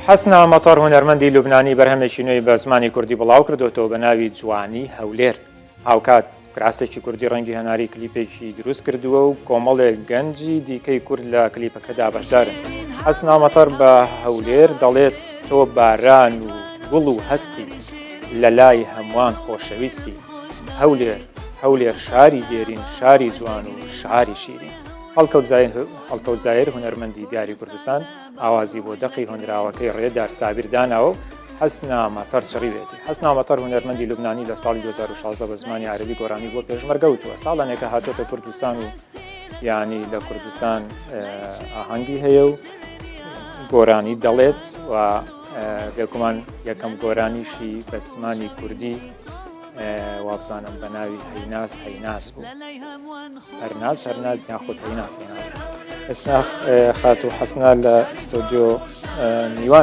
حەسنا مەتەڕ هونەرمەندی لوبنانی بەرهەمێکی نوێی بە زمانی کوردی بڵاوکردۆتەوە بە ناوی جوانی هەولێر. هاوکات کراسێکی کوردی ڕەنگی هەناری کلیپێکی دروست کردووە و کۆمەڵێک گەنجی دیکەی کورد لە کلیپەکەدا بەشدارن. حەسنا مەتەڕ بە هەولێر دەڵێت تۆ باران و گوڵ و هەستی لە لای هەمووان خۆشەویستی. هەولێر، هەولێر شاری دێرین، شاری جوان و شاری شیرین. هەڵکەوت زاهیر هونەرمەندی دیاری کوردستان ئاوازی بۆ دەقی هۆنراوەکەی ڕێدار سابیر داناوە و حەسنا مەتەر چڕیوێتی. حەسنا مەتەر هونەرمەندی لوبنانی لە ساڵی 2016 بە زمانی عەرەبی گۆرانی بۆ پێشمەرگە وتووە. ساڵانێکە هاتۆتە کوردستان و یانی لە کوردستان ئاهەنگی هەیە و گۆرانی دەڵێت و بێگومان یەکەم گۆرانیشی بە زمانی کوردی وابزانم بە ناوی هەیناس هەیناس بوو. هەرناز هەرناز یاخود هەیناس هەیناس بوو. ئێستا خاتوو حەسنا لە ستۆدیۆ میوان.